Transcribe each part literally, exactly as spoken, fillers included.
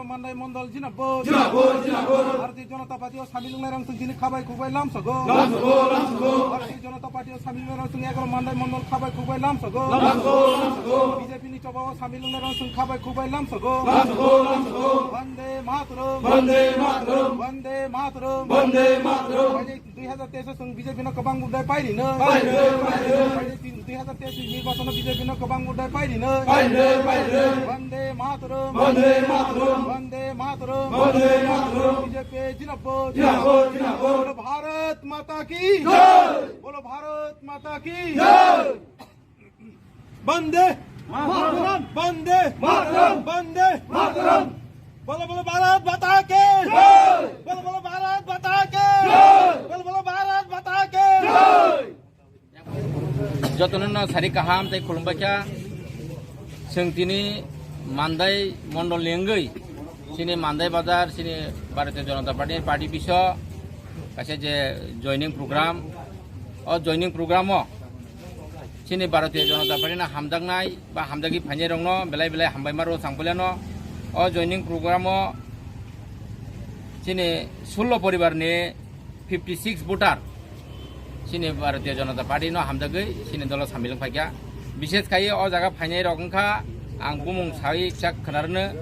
Mandai Mondol jinabod. Jinabod, jinabod. Bharatiya Janata Party o samil wngnai rang sung tini khabai khukbai lamsogo. Lamsogo, lamsogo. Bharatiya Janata Party o samil wngnai rang sung egaroh Mandai Mondol khabai khukbai lamsogo. Lamsogo, lamsogo. B J P ni choba o samil wngnai rang sung khabai khukbai lamsogo. Lamsogo, lamsogo. Vande Mataram. Vande Mataram. Vande Mataram. Vande Mataram. Dui hajar teis o chwng B J P no kwbang vote dai pairi nai. Pairi nai, pairi nai. Dui hajar teis ni nirbachon o B J P no kwbang vote dai pairi nai. Pairi nai, pairi nai. Vande Mataram. Vande Mataram. Vande Mataram. Vande Mataram. B J P jinabod. Jinabod, jinabod. Bolo Bharat Mata ki. Jai. Bolo Bharat Mata ki. Jai. Bande Mataram! Bande Mataram! Bande Mataram! Bolo bolo Bharat Mata ki! Jai! Bolo bolo Bharat Mata ki! Jai! Bolo bolo Bharat Mata ki! Jai! Jotono no sari kaham tei khulumbaikha. Chwng tini Mandai Mondol ni wngwi chini Mandai Bazar chini Bharatiya Janata Party, party biso kaisa je joining program, o joining program o chini Bharatiya Janata Party no hamjaknai ba hamjagwi phainai rokno belai belai hambai maro changpiliano. O joining program o chini sullo poribar ni fifty six voter chini Bharatiya Janata Party no hamjagwi chini dolo samil wng phaikha. Bishes khai o jaga phainai rok wngkha, ang bumung sawi kisa khwnarwno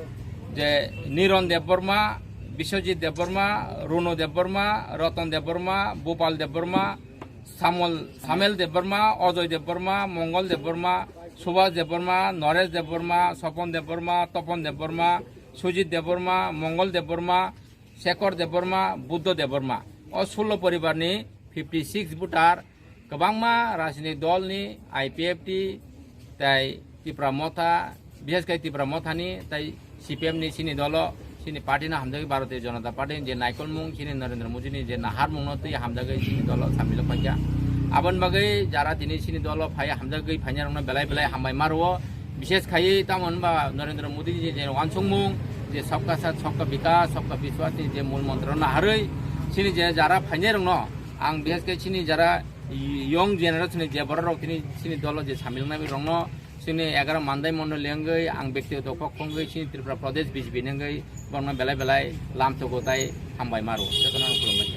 je Niron Debbarma, Biswajit Debbarma, Rono Debbarma, Roton Debbarma, Bupal Debbarma, Samol, Samel Debbarma, Ojoy Debbarma, Mongol Debbarma, Subhas Debbarma, Noresh Debbarma, Sopon Debbarma, Topon Debbarma, Sujit Debbarma, Mongol Debbarma, Shekhar Debbarma, Buddho Debbarma. O sullo poribar ni fifty six voter kwbangma rajnitik dol ni I P F T tei Tipra Motha, bishes khai Tipra Motha ni tei C P M ni chini dolo, chini party no hamjagwi Bharatiya Janata Party ni je naikolmung, chini Narendra Modi ni je naharmung no twi hamjagwi chini dolo samil wng phaikha. Aboni bagwi jara tini chini dolo phai hamjagwi phainai rokno belai belai hambai maro. Bishes khai tamo hwnba Narendra Modi ni je wansukmung, je Sabka Saath, Sabka Vikas, Sabka Vishwas ni je mul montro naharwi chini je jara phainai rokno ang bishes khai chini jara young generation ni je borok rok tini chini dolo je samil wngnai rokno chini egaroh Mandai Mondol ni wngwi ang bektigoto kok wngwi chini Tripura Pradesh B J P ni wngwi borokno belai belai lamsogo tei hambai maro. Jotono ang khulumbai.